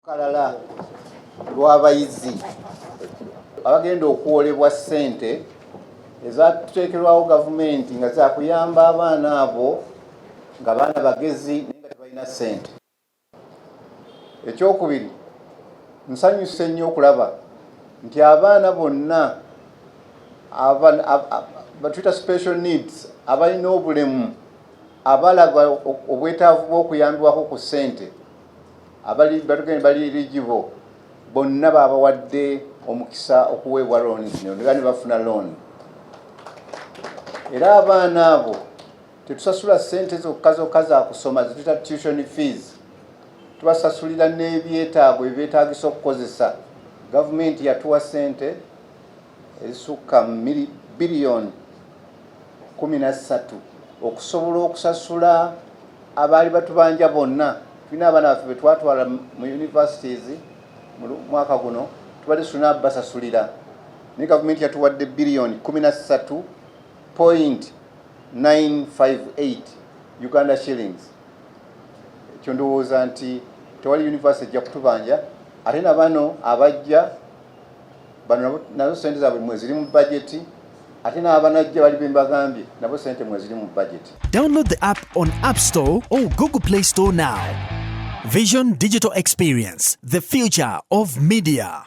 Olukalala lw'abayizi abagenda okuwolebwa ssente ezatuteekerwawo gavumenti nga zakuyamba abaana abo nga baana bagezi naye nga tebalina ssente. Ekyokubiri, nsanyuse nnyo okulaba nti abaana bonna batuyita special needs, abalina obulemu, abalaga obwetaavu bw'okuyambibwako ku ssente, abali batugende bali eligible, bonna babawadde omukisa okuweebwa loan zino era ne bafuna loan. Era abaana abo tetusasula ssente zokka zokka za kusoma zituyita tuition fees, tubasasulira n'ebyetaago ebyetaagisa okukozesa. Gavumenti yatuwa ssente ezisukka biliyoni 13 okusobola okusasula abaali batubanja bonna. Tulina abaana baffe betwatwala mu universities mu mwaka guno, tubadde tulina basasulira, naye gavumenti yatuwadde biliyoni 13.958 Uganda shillings. Ekyo ndowooza nti tewali university ejja kutubanja. Ate na bano abajja bano nazo sente zaabwe mwe ziri mu bajeti, ate n'abanajja bali bembagambye nabo sente mwe ziri mu bajeti. Download the app on App Store or Google Play Store now. Vision Digital Experience, the future of media.